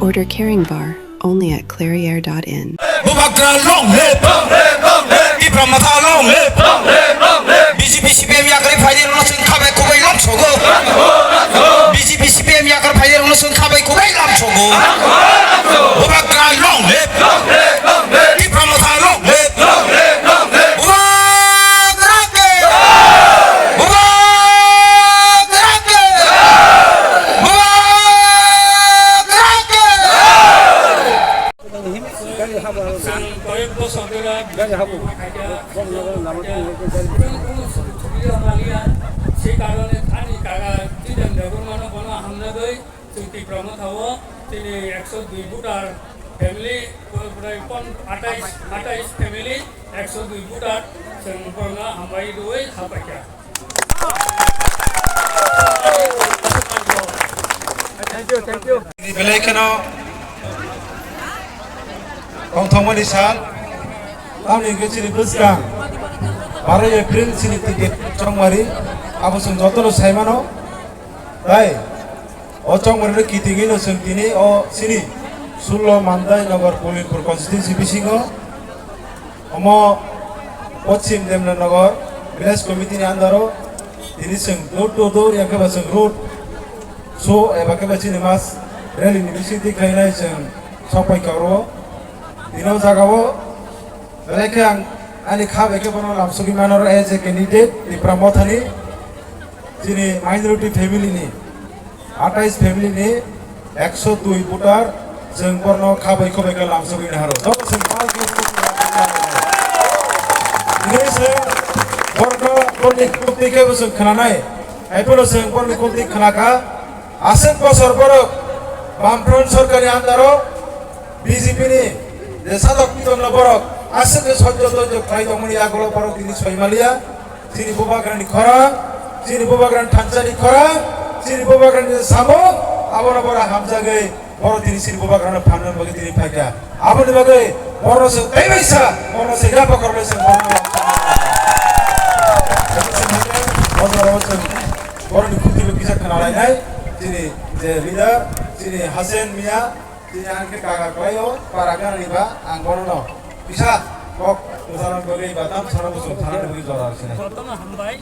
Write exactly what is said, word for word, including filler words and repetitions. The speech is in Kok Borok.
Order Caring Bar, only at clairiere dot in. Bubagra long live! Long live, long live! Tipra Motha long live! Long live, long live! B J P C P M yakarwi phaidi rwno chwng khabai kubai lamsogo. B J P C P M yakar phaidi rwno chwng khabai kubai lamsogo. Bubagra long live! Long live, long live! Tipra Motha long live! Long live, long live! Bubagra ke! Bubagra ke! Bubagra ke! Chwng koyek bosor dhori sei karone thani kaka Jiten Debbarmano bono hamnagwi chwng Tipra Motha o chini ekso dui voter family, prai pon-, atais, atais family, ekso dui voter chwng bono hambai rwui hapaikha. Thank you, thank you. Belai kheno tongthokmani sal, tamni hwnkhe chini bwskang baro April chini ticket chongmari, abo chwng jotono saimano. Tai o chongmari no kitingwi no chwng tini o chini sullo Mandai Nagar Pulinpur constituency bisingo omo Poschim Demnanagar village committee ni under o tini chwng door to door ya khe ba chwng road show eba khe ba chini mass rally ni bisingtwi khlainai chwng sokpai kha oro. Tini o jaga o belai khe ang ani kha bai khe bono lamsogwi mano as a candidate Tipra Mothani chini minority family ni atais family ni ekso dui voter chwng borno khabai khubai khe lamsogwi naharo. Joto chwng pal khe hinwi se borno borni khulti khe bo chwng khnanai. Haiphano chwng borni khulti khnakha. Aswk bosor borok Bamfront sorkarni under o B J P ni je sadok pitonno borok aswk khe sojjo tojjo khlai tongmani yagulo borok tini soimaliya. Chini bubagrani khorang, chini bubagrani thansani khorang, chini bubagrani samung, abono bora hamjagwi, boro tini chini bubagrano phanna bagwi tini phaikha. Aboni bagwi borno se teibaisa, borno se yapha korle se borno. Borno se boroni khutibo kisa khnalainai, chini je leader, chini Hasen Mia, chini ang khe kaga kwlaio, para ganani ba, ang bono no kisa kok udahoron bagwi ba tam sana bosong thana bagwi jora sinai.